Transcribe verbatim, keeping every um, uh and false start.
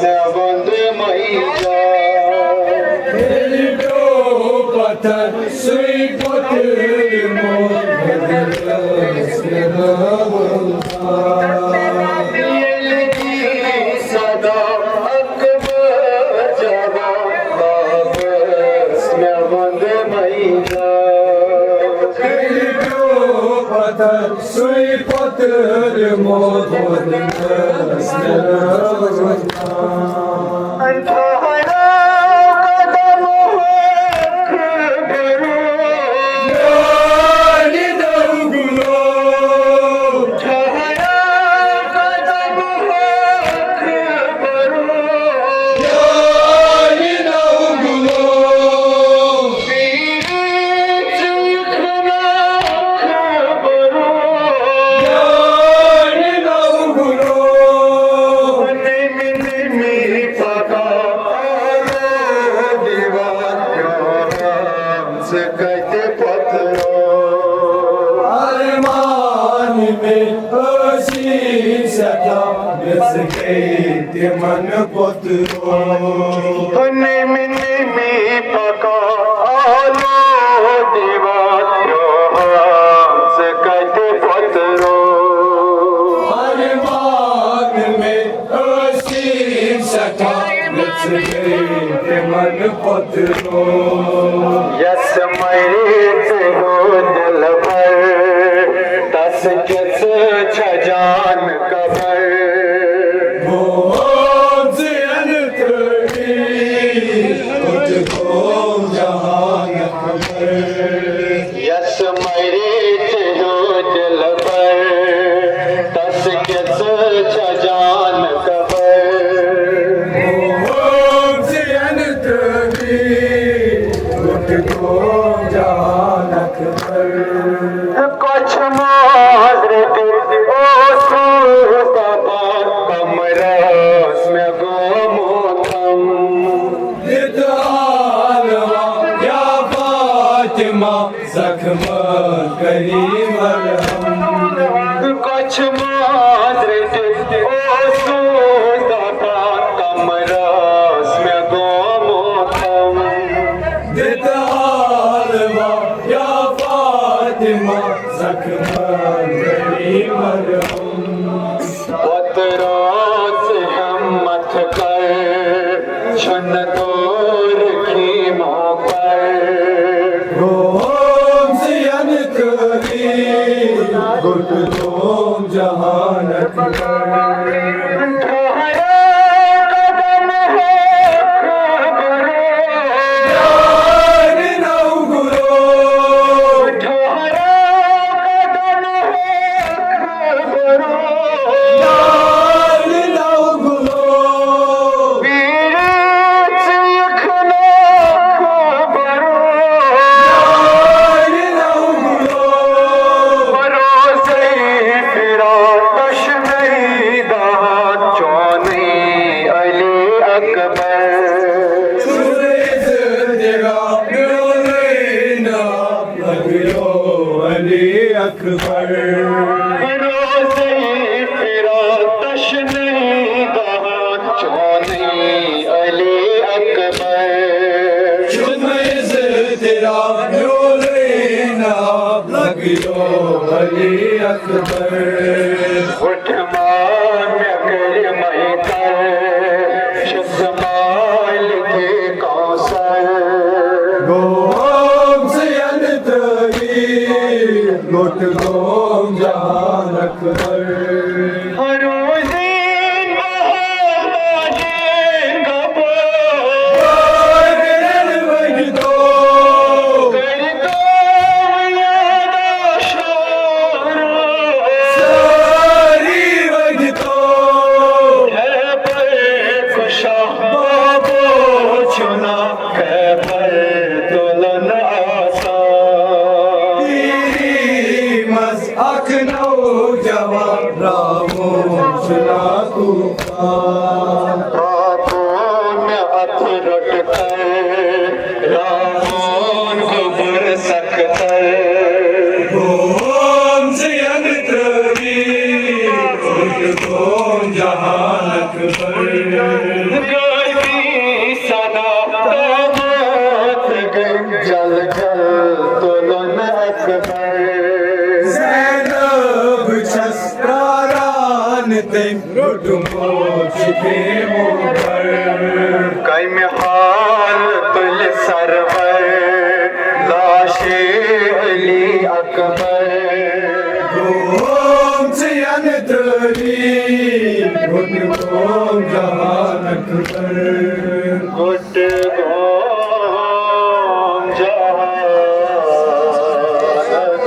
وندٕ مَے جان۔ ییٚلہِ پیوٚو پتھر سُے پۄتٕر موت بدلس مےٚ ناوُن۔ ییٚلہِ دی صدا اکبر جواب، بابس مےٚ وندٕ مَے جان۔ ییٚلہِ پیوٚو پتھر سُے پۄتٕر موت بدلس مےٚ ناوُن۔ ٹھہرا قدم ہو اکبرو۔ میانہِ نو گلو۔ ٹھہرا قدم ہو اکبرو۔ میانہِ نو گلو۔ پیٖرِ ژٕ یِکھ نا اکبرو۔ میانہِ نو گلو۔ نمی نمی پکان آلو دیوان پیاران ژٕ کتہِ پترو۔ ارمان مےٚ ٲسی سٮ۪ٹھاہ، مےٚ ژٕ گٔے تِمن پترو۔ نمی نمی پکان آلو دیوان پیاران ژٕ کتہِ پترو۔ ارمان مےٚ ٲسی سٮ۪ٹھاہ، مےٚ ژٕ گٔے تِمن پترو۔ یس مَرِ ژٕ ہیوٚو دلبر، تس کیٛاہ ژٕ چھا جان قبر؟ گوٚو زین تھٲوی، تُج گوٚو جہان اکبر۔ یس مَرِ ژٕ ہیوٚو دلبر، تس کیٛاہ ژٕ چھا جان قبر؟ ہوم زین ترٲوی، لُٹ گوٚو جہان اکبر۔ کۄچھِ منٛز رٔٹِتھ اوسُس دپان، کمرس مےٚ گوٚمُت غم۔ دِتہٕ حالوا یا فاطمہ، زخمن کٔری مرہم۔ کۄچھِ منٛز رٔٹِتھ اوسُس دپان، کمرس مےٚ گوٚمُت غم۔ دِتہٕ حالوا یا فاطمہ، زخمن کٔری مرہم۔ پتہٕ روز ہمت کر، چھُنہٕ دوٗر کیمو پر۔ گوٚو زین ترٲوی، گوٚٹ گوٚو جہان اکبر۔ ٹھہرا قدم ہو اکبر۔ یارِ نو گلو۔ ٹھہرا قدم ہو اکبر۔ یارِ نو گلو۔ پیٖرِ ژٕ یِکھ نا اکبر۔ یارِ نو گلو۔ بروسے فراق تشنئی داد چونی علی اکبر۔ چھُنہٕ عزت تیرا میونٕے ناو لگیو علی اکبر۔ بروسے فراق تشنئی داد چونی علی اکبر۔ چھُنہٕ عزت تیرا میونٕے ناو لگیو علی اکبر۔ وُٹھ مان مےٚ کٔرۍ مَے تر، چھُس مالکِ کوثر۔ گوٚو زین ترٲوی، لوٚٹ گوٚو جہان اکبر۔ ہر روزین بہار باجین گبر۔ باجن وجدو۔ کر دو یاد آشکار۔ ساری وجدو۔ ہے پر کشا بابو چنا۔ خیبر تُلُن آسان۔ پیٖری منٛز اکھ نوجوان راوُن چھُ نا طوفان۔ پاپو مےٚ اَتھٕ روٚٹ کر، راوُن گوٚبُر سختر۔ گوم زین ترٲوی، روٚٹ گوم جہان اکبر۔ زینب چھس پراران، تٔمۍ روٚٹمُت چھُ تٔمۍ مُمبر۔ کمہِ حال تُلہِ سرور لاشے علی اکبر؟ گوم ژٕ ینہٕ تٲریٖخ، ووٚن گوم جہان اکبر۔